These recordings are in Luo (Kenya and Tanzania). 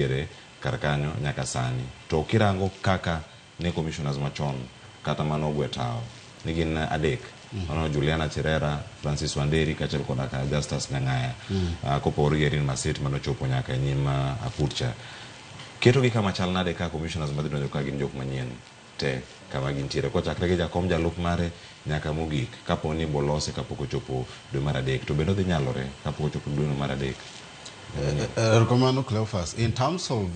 Nitiere kar kanyo nyaka sani. To kirango kaka ne commissioners machon kata mane ogwe tawo ne gin adek. Mano Juliana Cherera, Francis Wanderi kaachiel koda ka Justus Nyang'aya. Kopogore gi Irene Masit mane ochopo nyaka e nyim aput cha. Ketogi kama chal nade ka commissioners madhi donjo ka gin jok manyien te kama gintiere kochakre gi jakom jalup mare nyaka mogik kapo ni bolose kapok ochopo dwe mar adek to bende odhi nyalore kapok ochopo dweno mar adek. Erokamano Cleophas. In terms of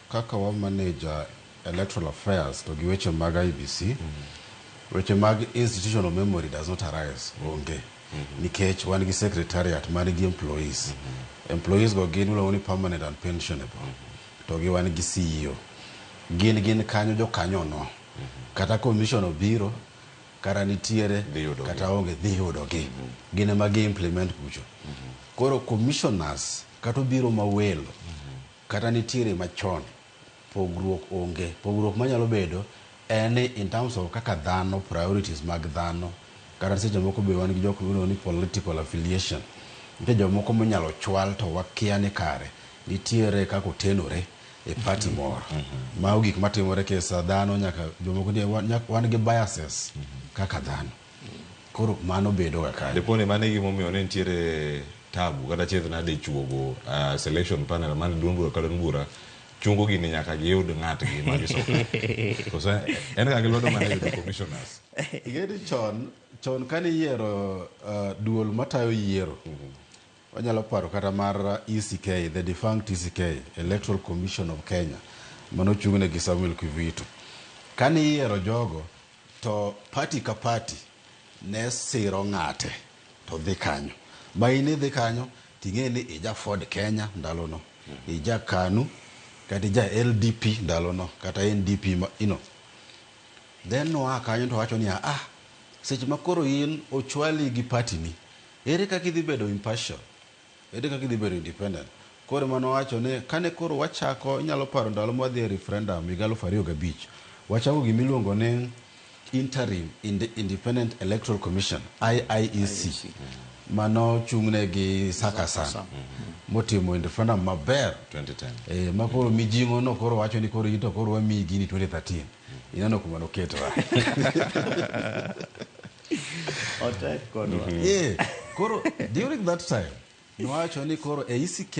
kaka wa manage electoral affairs to gi weche mag IEBC, weche mag institutional memory does not arise, onge. Nikech wan gi secretariat man gi employees. Employees go gin iluongo ni permanent and pensionable. To gi wan gi CEO. Gin kanyo jokanyono. Kata commission obiro, kata nitiere, Dhi yudogi. Kata onge dhi yudogi. Gin ema gi implement kucho. Koro commissioners kata obiro mawelo, kata nitiere machon, pogruok onge. Pogruok manyalo bedo en ni in terms of kaka dhano, priorities mag dhano, kata seche moko be wan gi jok miluongo ni political affiliation. Nitie jomoko monyalo chwal to wakia ni kare nitiere kaka otenore e party moro. Mago gik matimore kesa dhano nyaka jomoko nitie wan gi biases kaka dhano. Koro mano bedo ga kanyo. Dipo ni mano e gimomiyo ne nitiere tabu kata chiedh nade chuogo selection panel man duond bura ka duond bura chungo gini nyaka giyud ng'atgi ma gisoka. Koso en ga gi lwedo mana yudo commissioners. Ing'e ni chon chon kane iyiero duol matayo yiero wanyalo paro kata mar ECK, the defunct ECK, Electoral Commission of Kenya, manochung'ne gi Samuel Kivuitu. Kane iyiero jogo to party ka party ne siro ng'ate to dhi kanyo. Ma in idhi kanyo ting'e ni ija Ford Kenya ndalono, ija KANU kata ija LDP ndalono kata NDP ma, you know. Then noa kanyo to wacho niya, ah, seche ma koro in ochwali gi party ni, ere kaka idhi bedo impartial? Ere kaka idhi bedo independent? Koro ema nowacho ni kane koro wachako, inyalo paro ndalo mwadhi e referendum higa 2005, wachako gima iluongo ni Interim Independent Electoral Commission, IIEC, mano chung'ne gi Isaac Hassan, motimo referendum maber. 2010. Ma koro mijing'o no koro wacho ni koro in to koro wamiyi gini 2013. Ineno kuma noketowa. Otek kodwa. Koro during that time nowacho ni koro e ECK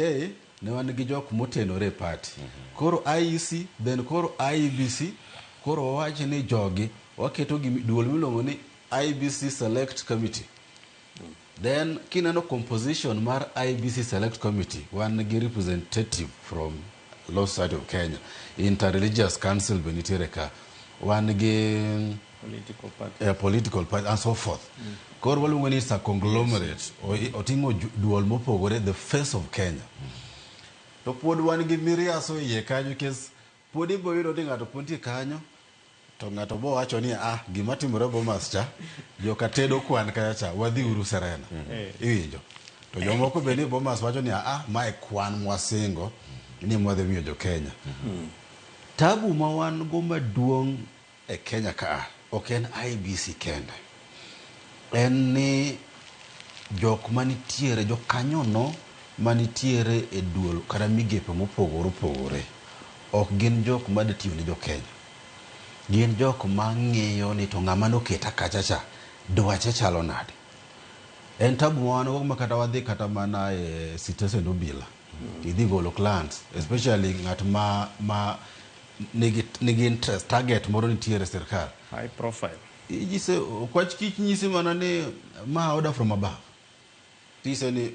ne wan gi jok motenore e party. Koro IEC then koro IEBC koro wawach ni jogi waketo gi duol miluongo ni IEBC Select Committee. Then kineno composition mar IEBC Select Committee wan gi representative from Law Society of Kenya, Interreligious Council be nitiere ka. Wan gi Political party. Political party and so forth. Koro waluongo ni it's a conglomerate. Oting'o duol mopogore, the face of Kenya. To pod wan gi miriaso e iye kanyo nikech pod ibo yudo ni ng'ato pod nitie kanyo to ng'ato bo wacho ni ah gima timore Bomas cha joka tedo kwan kacha cha wadhi uru Serena. Iwinjo. To jomoko be ni Bomas wacho ni ah mae kwan mwasingo ni mwadhi miyo jo Kenya. Tabu ma wan go maduong' e Kenya ka ok en IEBC kende. En ni jok manitiere jokanyono manitiere e duol kata migepe mopogore opogore ok gin jok madhi tiyo ne jo Kenya. Gin jok mang'iyo ni to ng'ama noketa kacha cha dwache chalo nade. En tabu ma wan go ma kata wadhi kata mana e sitesend obila idhi golo clients especially ng'at ma nigi interest target moro nitiere e sirkal. High profile. Inyise okwach kich nyisi mana ni ma order from above. Tise ni